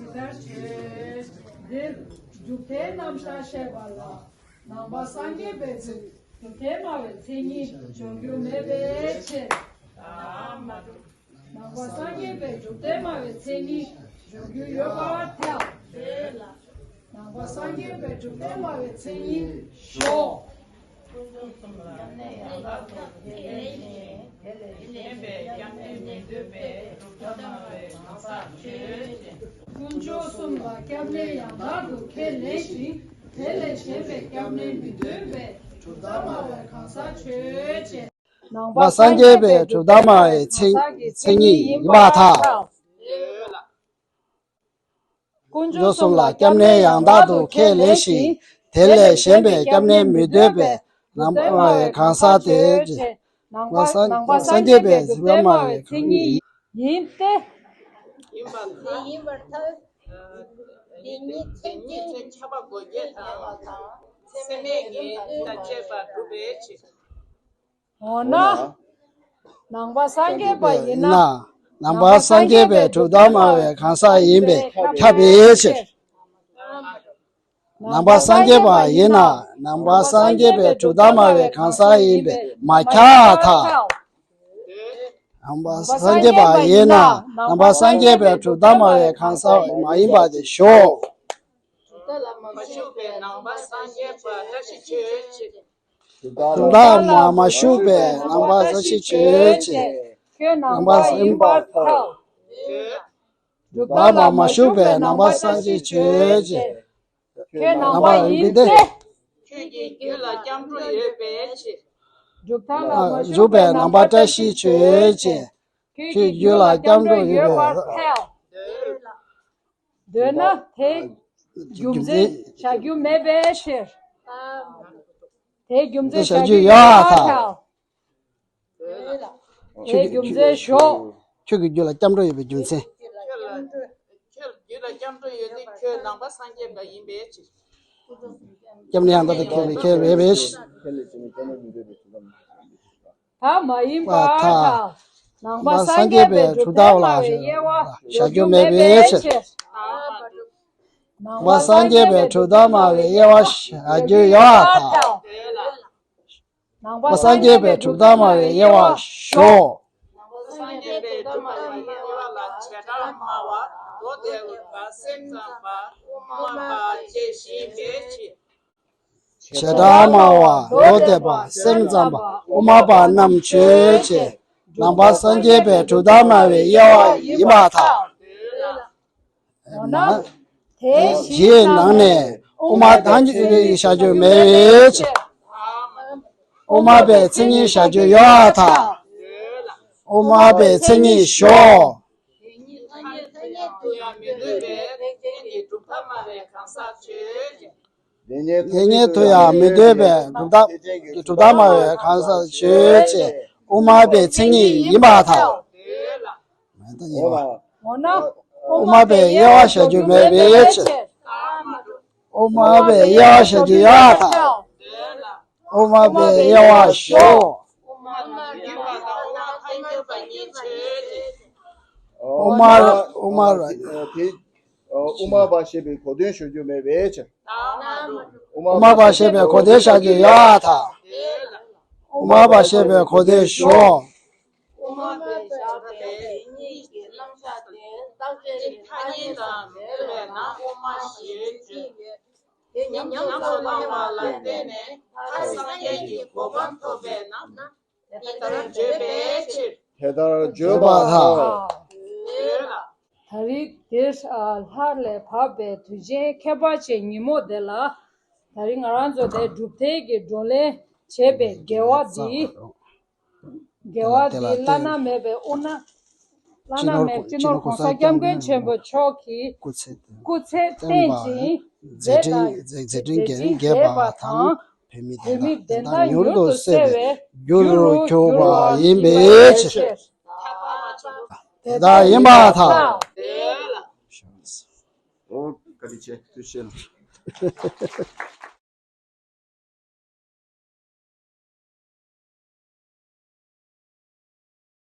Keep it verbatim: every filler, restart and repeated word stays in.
འདིར་རྒྱུ་མཚན་རྣམ་གཞག་བཤད་པ་ལ། ནང་པ་སངས་རྒྱས་པའི་ཚེ་རྒྱུ་མཚན་སྨྲ་བའི་མཚན་ཉིད་འཇོག་རྒྱུ་མེད་པའི་ཕྱིར། ནང་པ་སངས་རྒྱས་པའི་གྲུབ་མཐས་སྨྲ་བའི་མཚན་ཉིད་འཇོག་རྒྱུ་ཡོད་པར་ཐལ། ནང་པ་སངས་རྒྱས་པའི་གྲུབ་མཐས་སྨྲ་བའི་མཚན་ཉིད་ཞོག། ཀུན་རྫོབ་གསུམ་ལ་སྐྱབས་གནས་ཡང་དག་ཏུ་ཁས་ལེན་ཞིང་། དེ་ལས་གཞན་པའི་སྐྱབས་གནས་མི་འདོད་པའི་གྲུབ་མཐའ་སྨྲ་བའི་གང་ཟག་ཆོས་ཅན། ཀུན་རྫོབ་གསུམ་ལ་སྐྱབས་གནས་ཡང་དག་ཏུ་ཁས་ལེན་ཞིང་། དེ་ལས་གཞན་པའི་སྐྱབས་གནས་མི་འདོད་པའི་གྲུབ་མཐའ་སྨྲ་བའི་གང་ཟག་ཆོས་ཅན། ནང་པ་སངས་རྒྱས་པའི་གྲུབ་མཐའ་སྨྲ་བའི་མཚན་མཚན་ཉིད་ཡིན་པར་ཐལ། ཀུན་རྫོབ་གསུམ་ལ་སྐྱབས་གནས་ཡང་དག་ཏུ་ཁས་ལེན་ཞིང་། དེ་ལས་གཞན་པའི་སྐྱབས་གནས་མི་འདོད་པའི་གྲུབ་མཐའ་སྨྲ་བའི་གང་ཟག་དེ། ནང་པ་སངས་རྒྱས་པའི་གྲུབ་མཐའ་སྨྲ་བའི་མཚན་ཉིད་ཡིན་ཏེ། ཡིན་པར་ཐལ། དེ་ཉིད་མཚན་ཉིད་ཁྱབ་པ་དགོས་འགལ་དང་། ཚད་མས་འགལ་དང་བཅས་པ་སྒྲུབ་པའི་ཕྱིར། འོ་ན། ནང་པ་སངས་རྒྱས་པ་ཡིན་ན། ནང་པ་སངས་རྒྱས་པའི་གྲུབ་མཐའ་སྨྲ་བའི་གང་ཟག་ཡིན་པས་ཁྱབ་པའི་ཕྱིར། ནང་པ་སངས་རྒྱས་པ་ཡིན་ན། ནང་པ་སངས་རྒྱས་པའི་གྲུབ་མཐའ་སྨྲ་བའི་གང་ཟག་ཡིན་པས་མ་ཁྱབ་པར་ཐལ། ནང་པ་སངས་རྒྱས་པ་ཡིན་ན། ནང་པ་སངས་རྒྱས་པའི་གྲུབ་མཐའ་སྨྲ་བའི་གང་ཟག་མ་ཡིན་པ་དེ་ཞོག། གྲུབ་མཐའ་ལ་མ་ཞུགས་པའི་ནང་པ་སངས་རྒྱས་པ་བཀྲ་ཤིས་ཆོས་ཅན། གྲུབ་མཐའ་ལ་མ་ཞུགས་པའི་ནང་པ་བཀྲ་ཤིས་ཆོས་ཅན། ཁྱོད་ནང་པ་ཡིན་པར་ཐལ། གྲུབ་མཐའ་ལ་མ་ཞུགས་པའི་ནང་པ་སངས་རྒྱས་ཆོས་ཅན། ཁྱོད་ནང་པ་ཡིན་ཏེ། ཁྱོད་ཀྱི་རྒྱུད་ལ་སྐྱབས་འགྲོ་ཡོད་པའི་ཕྱིར། གྲུབ་མཐའ་ལ་མ་ཞུགས་པའི་ནང་པ་བཀྲ་ཤིས་ཆོས་ཅན། ཁྱོད་ཀྱི་རྒྱུད་ལ་སྐྱབས་འགྲོ་ཡོད་པར་ཐལ། འདོད་ན་དེ་རྒྱུ་མཚན་བཞག་རྒྱུ་མེད་པའི་ཕྱིར། དེ་རྒྱུ་མཚན་བཞག་རྒྱུ་ཡོད་པར་ཐལ། དེ་རྒྱུ་མཚན་ཞོག། ཁྱོད་ཀྱི་རྒྱུད་ལ་སྐྱབས་འགྲོ་ཡོད་པའི་རྒྱུ་མཚན། ཁྱོད་རྒྱུད་ལ་སྐྱབས་འགྲོ་ཡོད་དེ་ཁྱོད་ནང་པ་སངས་རྒྱས་པ་ཡིན་པའི་ཕྱིར། སྐྱབས་གནས་ཡང་དག་ཏུ་ཁས་ལེན་ཁས་ལེན་པའི་ཕྱིར། ད་མ་ཡིན་པར་ཐལ། ནང་པ་སངས་རྒྱས་པའི་གྲུབ་མཐའ་སྨྲ་བའི་དབྱེ་བ་བཞག་རྒྱུ་མེད་པའི་ཕྱིར། ནང་པ་སངས་རྒྱས་པའི་གྲུབ་མཐའ་སྨྲ་བའི་དབྱེ་བ་བཞག་རྒྱུ་ཡོད་པར་ཐལ། ནང་པ་སངས་རྒྱས་པའི་གྲུབ་མཐའ་སྨྲ་བའི་དབྱེ་བ་ཞོག། སངས་རྒྱས་པའི་གྲུབ་མཐའ་སྨྲ་བའི་དབྱེ་བ་ལ་བྱེ་བྲག་སྨྲ་བ་མདོ་སྡེ་པ་སེམས་ཙམ་པ་དབུ་མ་པ་བཅས་བཞི་ཡིན་པའི་ཕྱིར། བྱེ་བྲག་སྨྲ་བ་མདོ་སྡེ་པ་སེམས་ཙམ་པ་དབུ་མ་པ་རྣམས་ཆོས་ཅན། ནང་པ་སངས་རྒྱས་པའི་གྲུབ་མཐའ་སྨྲ་བའི་དབྱེ་བ་ཡིན་པར་ཐལ། འོ་ན། དེ་བཞིའི་ནང་ནས་དབུ་མ་དང་གི་བཞག་རྒྱུ་མེད་པའི་ཕྱིར། དབུ་མ་པའི་མཚན་ཉིད་བཞག་རྒྱུ་ཡོད་པར་ཐལ། དབུ་མ་པའི་མཚན་ཉིད་ཞོག། དེ་ཉིད་དུ་ཡང་མི་འདོད་པའི་རིགས་ཅན་གྱི་གྲུབ་མཐའ་སྨྲ་བའི་གང་ཟག་ཆོས་ཅན། དེ་ཉིད་དུ་ཡང་མི་འདོད་པའི་གྲུབ་མཐའ་གྲུབ་མཐའ་སྨྲ་བའི་གང་ཟག་ཆོས་ཅན། དབུ་མ་པའི་མཚན་ཉིད་ཡིན་པར་ཐལ། འོ་ན། དབུ་མ་པའི་དབྱེ་བ་བཞག་རྒྱུ་མེད་པའི་ཕྱིར། དབུ་མ་པའི་དབྱེ་བ་བཞག་རྒྱུ་ཡོད་པར་ཐལ། དབུ་མ་པའི་དབྱེ་བ་ཞོག། དབུ་མ་དབུ་མ་དེ་དབུ་མ་པ་ཞེས་པའི་གོ་དོན་ཞུ་རྒྱུ་མེད་པའི་ཕྱིར། དབུ་མ་པ་ཞེས་པའི་གོ་དོན་བཞག་རྒྱུ་ཡོད་པར་ཐལ། དབུ་མ་པ་ཞེས་པའི་གོ་དོན་ཞོག། དབུ་མ་པས་བཞག་པའི་ཉིད་ཀྱི་རྣམ་གཞག་དེ་རྟག་ཆད་ཀྱི་ཐ་སྙད་དང་མི་འདོད་པས་ན་དབུ་མ་ཞེས་བརྗོད། དེ་ཉམས་སུ་བླང་བ་ལ་བརྟེན་ནས་ཐར་སངས་རྒྱས་ཀྱི་གོ་འཕང་ཐོབ་པས་ན་དེ་ལྟར་བརྗོད་པའི་ཕྱིར། དེ་ལྟར་བརྗོད་པར་ཐལ། ད་རེས་འདིར་སླར་ལས་བབས་པའི་དུས་ཆེན་ཁྱད་པར་ཅན་ཉིན་མོ་འདི་ལ། ད་རེས་ང་རང་ཚོ་དེ་སྒྲུབ་ཐེལ་གྱི་བགྲོ་གླེང་བྱས་པའི་དགེ་བ་འདི། དགེ་བ་འདི་བླ་ན་མེད་པའི་དབུ་ན། བླ་ན་མེད་སྤྱི་ནོར་༸གོང་ས་༸སྐྱབས་མགོན་ཆེན་པོ་མཆོག་གི་སྐུ་ཚེ་བརྟན་ཅིང་། མཛད་འཕྲིན་རྒྱས་པ་དང་། བོད་མི་བདེན་མཐའ་མྱུར་དུ་གསལ་བའི་རྒྱུ་རུ་གྱུར་པ་ཡིན་པའི་ཕྱིར། དེ་ལྟར་ཡིན་པར་ཐལ། ཨོ། བཀའ་དྲིན་ཆེ། ཐུགས་རྗེ་ཆེ།